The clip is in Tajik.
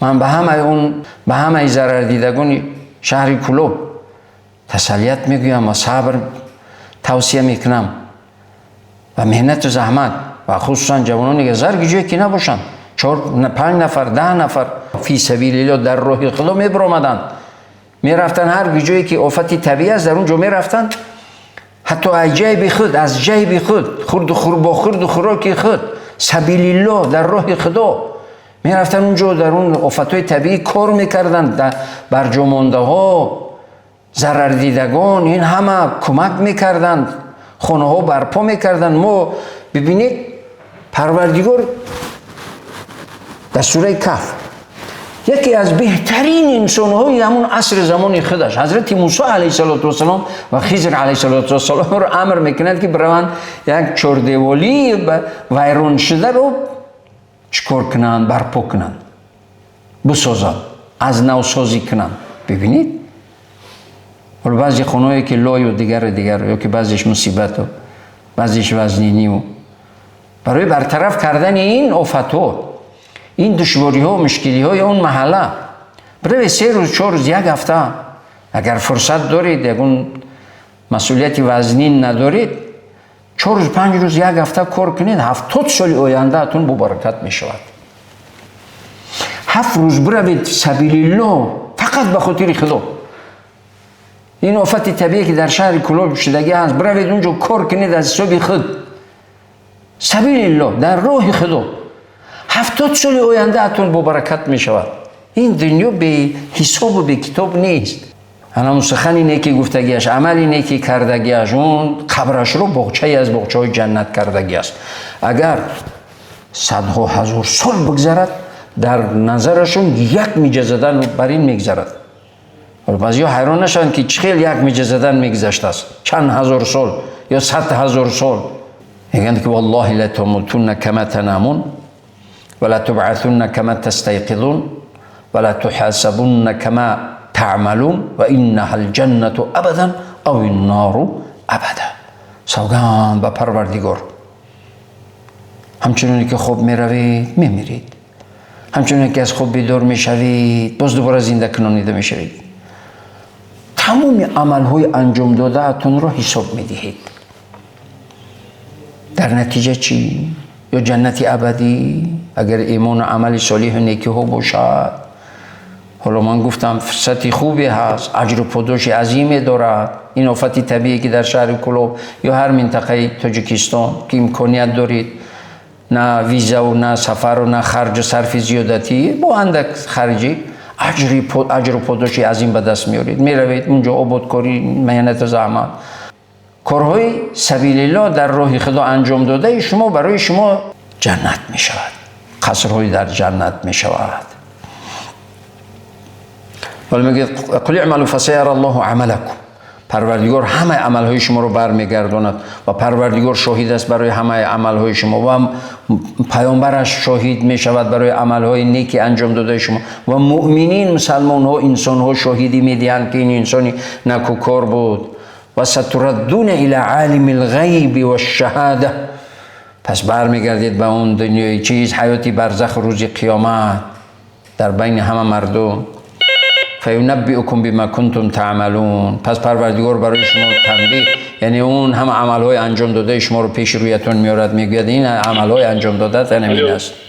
Ман ба ҳамаи он, ба ҳамаи зарардидагони шаҳри Кӯлоб тасаллият мегӯям ва сабр тавсия мекунам ва меҳнату заҳмат, ва хусусан ҷавононе ки зарги ҷое ки набошанд, чор, панҷ нафар, 10 нафар фи сабилиллоҳ дар роҳи Худо мебаромаданд, мерафтанд ҳар ҷое ки офати табиӣ аст, дар он ҷо мерафтанд, ҳатто аз ҷайби худ, аз ҷайби худ, хурду хур бо хурду хӯроки худ, сабилиллоҳ дар роҳи Худо мерафтанд, он ҷо дар он офатҳои табиӣ кор мекарданд, барҷомондаҳо, зарардидагон, ин ҳама кӯмак мекарданд, хонаҳо барпо мекарданд. Мо бибинед, Парвардигор дар сураи Каҳф яке аз беҳтарин инсонҳои ҳамун асри замони худаш, ҳазрати Мусо алайҳиссалоту вассалом ва Хизр алайҳиссалоту вассаломро амр мекунад, ки бираванд, як чордеволии вайроншударо чӣ кор кунанд? Барпо кунанд, бисозанд, аз навсозӣ кунанд. Бибинед, ҳоло баъзе хонаҳое ки лою дигару дигар, ё ки баъзеш мусибату баъзеш вазниниву, барои бартараф кардани ин офатҳо, ин душвориҳо, мушкилиҳои он маҳалла биравед, 3 рӯз, 4 рӯз, як ҳафта, агар фурсат доред, ягон масъулияти вазнин надоред, 4 рӯз, 5 рӯз, як ҳафта кор кунед, 70 соли ояндаатон бобаракат мешавад. 7 рӯз биравед сабилиллоҳ, фақат ба хотири Худо, ин офати табиие ки дар шаҳри Кӯлоб шудагӣ ҳаст, биравед, он ҷо кор кунед аз ҳисоби худ, сабилиллоҳ дар роҳи Худо, 70 соли ояндаатон бобаракат мешавад. Ин дунё беҳисобу бекитоб нест. Ана сухани неки гуфтагиаш, амали неки кардагиаш, он қабрашро боғчае аз боғчаҳои ҷаннат кардагиаст. Агар садҳо ҳазор сол бигзарад, дар назарашон як миҷа задан бар ин мегзарад. Баъзеҳо ҳайрон нашаванд, ки чӣ хел як миҷа задан мегузаштааст чанд ҳазор сол ё 100 000 сол. Мегӯянд, ки валлоҳи латамутунна кама танамун ва латубъасунна кама тастайқизун ва латуҳасабунна кама таъмалун ва иннаҳа алҷаннату абадан ав иннору абада. Савганд ба Парвардигор, ҳамчуноне ки хоб меравед, мемиред, ҳамчуноне ки аз хоб бедор мешавед, боз дубора зинда кунонида мешавед, тамоми амалҳои анҷомдодаатонро ҳисоб медиҳед. Дар натиҷа чӣ? Ё ҷаннати абадӣ, агар имону амали солиҳу некиҳо бошад. Ҳоло ман гуфтам, фурсати хубе ҳаст, аҷру подоши азиме дорад ин офати табиие, ки дар шаҳри Кӯлоб ё ҳар минтақаи Тоҷикистон ки имконият доред, на визаву на сафару на харҷу сарфи зиёдатӣ, бо андак харҷӣ аҷру подоши азим ба даст меоред. Меравед унҷо, ободкорӣ, меҳнату заҳмат, корҳои сабилиллоҳ дар роҳи Худо анҷом додаи шумо барои шумо ҷаннат мешавад, қасрҳои дар ҷаннат мешавад. Вале мегӯяд: қул иъмалу фасаяра Аллоҳу амалакум. Парвардигор ҳамаи амалҳои шуморо бармегардонад ва Парвардигор шоҳид аст барои ҳамаи амалҳои шумо ва паёмбараш шоҳид мешавад барои амалҳои неки анҷом додаи шумо ва муъминин, мусалмонҳо, инсонҳо шоҳидӣ медиҳанд, ки ин инсони накӯкор буд. Ва сатураддуна ила олими лғайби вашшаҳода. Пас бармегардед ба он дунёи чиз, ҳаёти барзах, рӯзи қиёмат, дар байни ҳама мардум. Фаюнаббиукум бима кунтум таъмалун. Пас Парвардигор барои шумо танбеҳ, яъне он ҳама амалҳои анҷом додаи шуморо пеши рӯятон меорад, мегӯяд: ин амалҳои анҷом додаат ҳамин аст.